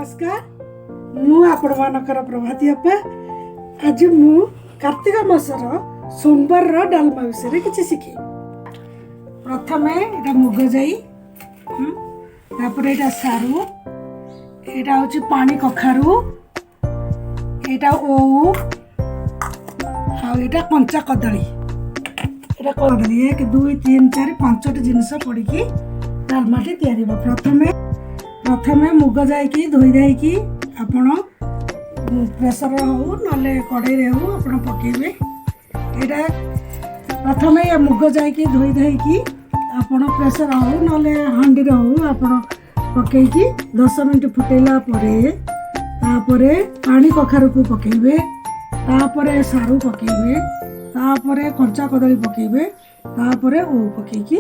ନମସ୍କାର, ମୁଁ ଆପଣମାନଙ୍କର ପ୍ରଭାତୀ ଅପା। ଆଜି ମୁଁ କାର୍ତ୍ତିକ ମାସର ସୋମବାରର ଡାଲମା ବିଷୟରେ କିଛି ଶିଖେଇବି। ପ୍ରଥମେ ଏଇଟା ମୁଗ ଯାଇ, ତାପରେ ଏଇଟା ସାରୁ, ଏଇଟା ହେଉଛି ପାଣି କଖାରୁ, ଏଇଟା ଓଉ ଆଉ ଏଇଟା କଞ୍ଚା କଦଳୀ। ଏଇଟା କଦଳୀ। 1, 2, 3, 4, 5ଟି ଜିନିଷ ପଡ଼ିକି ଡାଲମାଟି ତିଆରି ହେବ। ପ୍ରଥମେ ମୁଗ ଯାଇକି ଧୋଇ ଦେଇକି ଆପଣ ପ୍ରେସର ହଉ ନହେଲେ କଡ଼େଇରେ ହଉ ଆପଣ ପକେଇବେ। ଏଇଟା ପ୍ରଥମେ ଏ ମୁଗ ଯାଇକି ଧୋଇ ଧାଇକି ଆପଣ ପ୍ରେସର ହଉ ନହେଲେ ହାଣ୍ଡିରେ ହଉ ଆପଣ ପକେଇକି 10 ମିନିଟ୍ ଫୁଟେଇଲା ପରେ, ତାପରେ ପାଣି କଖାରୁକୁ ପକେଇବେ, ତାପରେ ସାରୁ ପକେଇବେ, ତାପରେ କଞ୍ଚା କଦଳୀ ପକେଇବେ, ତାପରେ ଓଉ ପକେଇକି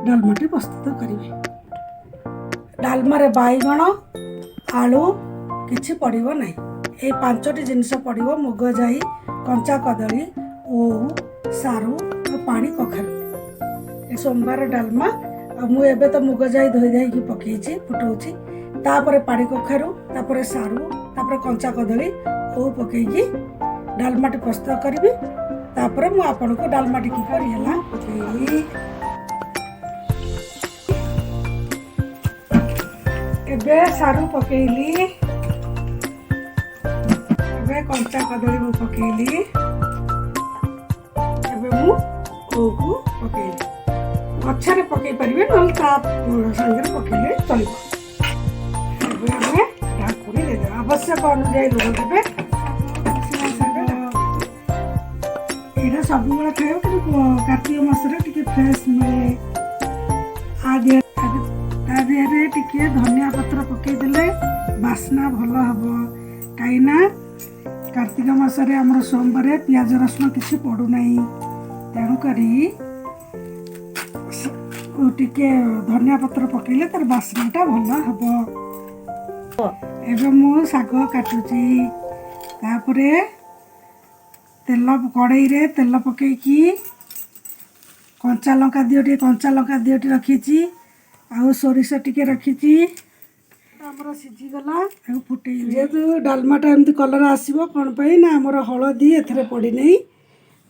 ଡାଲମାଟି ପ୍ରସ୍ତୁତ କରିବେ। ଡାଲମାରେ ବାଇଗଣ, ଆଳୁ କିଛି ପଡ଼ିବ ନାହିଁ। ଏଇ 5ଟି ଜିନିଷ ପଡ଼ିବ: ମୁଗ ଯାଇ, କଞ୍ଚା କଦଳୀ, ଓଉ, ସାରୁ ଆଉ ପାଣି କଖାରୁ। ଏ ସୋମବାର ଡାଲମା। ଆଉ ମୁଁ ଏବେ ତ ମୁଗ ଯାଇ ଧୋଇ ଧାଇକି ପକେଇଛି, ଫୁଟଉଛି। ତାପରେ ପାଣି କଖାରୁ, ତାପରେ ସାରୁ, ତାପରେ କଞ୍ଚା କଦଳୀ, ଓଉ ପକେଇକି ଡାଲମାଟି ପ୍ରସ୍ତୁତ କରିବି। ତାପରେ ମୁଁ ଆପଣଙ୍କୁ ଡାଲମାଟି କିପରି ହେଲା ପକେଇଲି। ଏବେ ସାରୁ ପକେଇଲି। ଏବେ କଞ୍ଚା କଦଳୀ ମୁଁ ପକେଇଲି। ଏବେ ମୁଁ ଓଉକୁ ପକେଇଲି। ପଛରେ ପକେଇ ପାରିବେ, ନହେଲେ ତା ସାଙ୍ଗରେ ପକେଇଲେ ଚଳିବ। ଏବେ ଆମେ ଢାଙ୍କୁଣି ଦେଇଦେବା। ଆବଶ୍ୟକ ଅନୁଯାୟୀ ଲୁଣ ଦେବେ। ଏଇଟା ସବୁବେଳେ ଖାଇବ, କିନ୍ତୁ କାର୍ତ୍ତିକ ମାସରେ ଟିକେ ଫ୍ରେଶ୍ ମିଳେ। ତା ଦେହରେ ଟିକେ ଧନିଆ ପତ୍ର ପକେଇଦେଲେ ବାସ୍ନା ଭଲ ହେବ, କାହିଁକିନା କାର୍ତ୍ତିକ ମାସରେ ଆମର ସୋମବାରେ ପିଆଜ ରସୁଣ କିଛି ପଡ଼ୁନାହିଁ। ତେଣୁକରି ଟିକେ ଧନିଆ ପତ୍ର ପକେଇଲେ ତାର ବାସ୍ନାଟା ଭଲ ହେବ। ଏବେ ମୁଁ ଶାଗ କାଟୁଛି। ତାପରେ ତେଲ, କଡ଼େଇରେ ତେଲ ପକେଇକି କଞ୍ଚା ଲଙ୍କା ଦିଓଟି, କଞ୍ଚା ଲଙ୍କା ଦିଓଟି ରଖିଛି ଆଉ ସୋରିଷ ଟିକେ ରଖିଛି। ଆମର ସିଝିଗଲା, ତାକୁ ଫୁଟେଇ। ଯେହେତୁ ଡାଲମାଟା ଏମିତି କଲର୍ ଆସିବ କ'ଣ ପାଇଁ ନା ଆମର ହଳଦୀ ଏଥିରେ ପଡ଼ିନାହିଁ।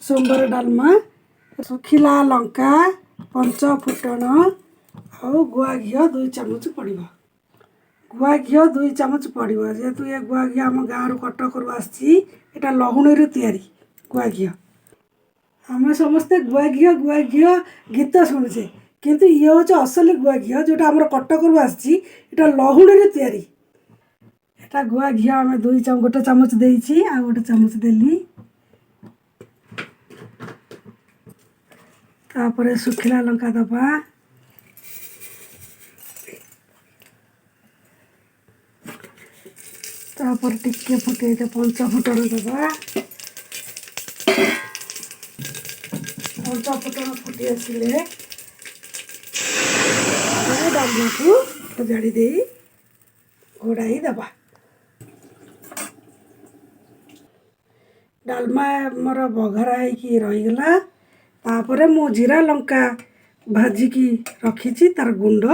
ସୋମବାର ଡାଲମା। ଶୁଖିଲା ଲଙ୍କା, ପଞ୍ଚ ଫୁଟଣ ଆଉ ଗୁଆ ଘିଅ 2 ଚାମଚ ପଡ଼ିବ। ଗୁଆ ଘିଅ 2 ଚାମଚ ପଡ଼ିବ। ଯେହେତୁ ଏ ଗୁଆ ଘିଅ ଆମ ଗାଁରୁ, କଟକରୁ ଆସିଛି, ଏଇଟା ଲହୁଣୀରୁ ତିଆରି ଗୁଆ ଘିଅ। ଆମେ ସମସ୍ତେ ଗୁଆ ଘିଅ, ଗୁଆ ଘିଅ ଗୀତ ଶୁଣୁଛେ, କିନ୍ତୁ ଇଏ ହେଉଛି ଅସଲି ଗୁଆ ଘିଅ, ଯେଉଁଟା ଆମର କଟକରୁ ଆସିଛି। ଏଇଟା ଲହୁଣୀରୁ ତିଆରି। ଏଟା ଗୁଆ ଘିଅ ଆମେ 1 ଚାମଚ ଦେଇଛି, ଆଉ 1 ଚାମଚ ଦେଲି। ତାପରେ ଶୁଖିଲା ଲଙ୍କା ଦେବା। ତାପରେ ଟିକେ ଫୁଟେଇ ପଞ୍ଚ ଫୁଟଣ ଦେବା। ପଞ୍ଚ ଫୁଟଣ ଫୁଟି ଆସିଲେ ଡାଲମାକୁ ଜାଡ଼ି ଦେଇ ଘୋଡ଼ାଇ ଦେବା। ଡାଲମା ଆମର ବଘରା ହେଇକି ରହିଗଲା। ତାପରେ ମୁଁ ଜିରା ଲଙ୍କା ଭାଜିକି ରଖିଛି, ତାର ଗୁଣ୍ଡ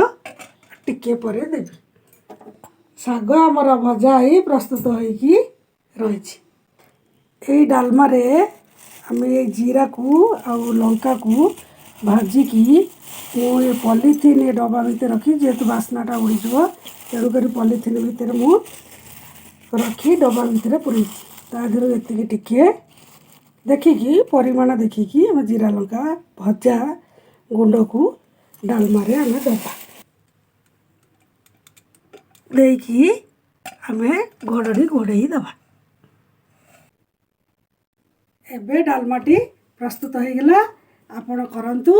ଟିକେ ପରେ ଦେବି। ଶାଗ ଆମର ଭଜା ହେଇ ପ୍ରସ୍ତୁତ ହେଇକି ରହିଛି। ଏଇ ଡାଲମାରେ ଆମେ ଏଇ ଜିରାକୁ ଆଉ ଲଙ୍କାକୁ ଭାଜିକି ମୁଁ ଏ ପଲିଥିନ୍ ଏ ଡବା ଭିତରେ ରଖି, ଯେହେତୁ ବାସ୍ନାଟା ଉଡ଼ିଯିବ, ତେଣୁକରି ପଲିଥିନ୍ ଭିତରେ ମୁଁ ରଖି ଡବା ଭିତରେ ପୁରେଇଛି। ତା ଦେହରୁ ଏତିକି ଟିକିଏ ଦେଖିକି, ପରିମାଣ ଦେଖିକି ଆମେ ଜିରା ଲଙ୍କା ଭଜା ଗୁଣ୍ଡକୁ ଡାଲମାରେ ଆମେ ଦେବା। ଦେଇକି ଆମେ ଘୋଡ଼ଣି ଘୋଡ଼େଇ ଦେବା। ଏବେ ଡାଲମାଟି ପ୍ରସ୍ତୁତ ହେଇଗଲା। ଆପଣ କରନ୍ତୁ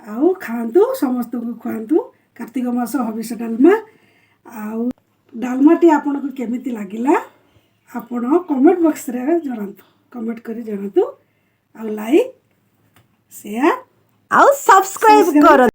ଆଉ ଖାଆନ୍ତୁ, ସମସ୍ତଙ୍କୁ ଖୁଆନ୍ତୁ କାର୍ତ୍ତିକ ମାସ ହବିଷ ଡାଲମା। ଆଉ ଡାଲମାଟି ଆପଣଙ୍କୁ କେମିତି ଲାଗିଲା ଆପଣ କମେଣ୍ଟ ବକ୍ସରେ ଜଣାନ୍ତୁ, କମେଣ୍ଟ କରି ଜଣାନ୍ତୁ ଆଉ ଲାଇକ୍, ସେୟାର ଆଉ ସବସ୍କ୍ରାଇବ କର।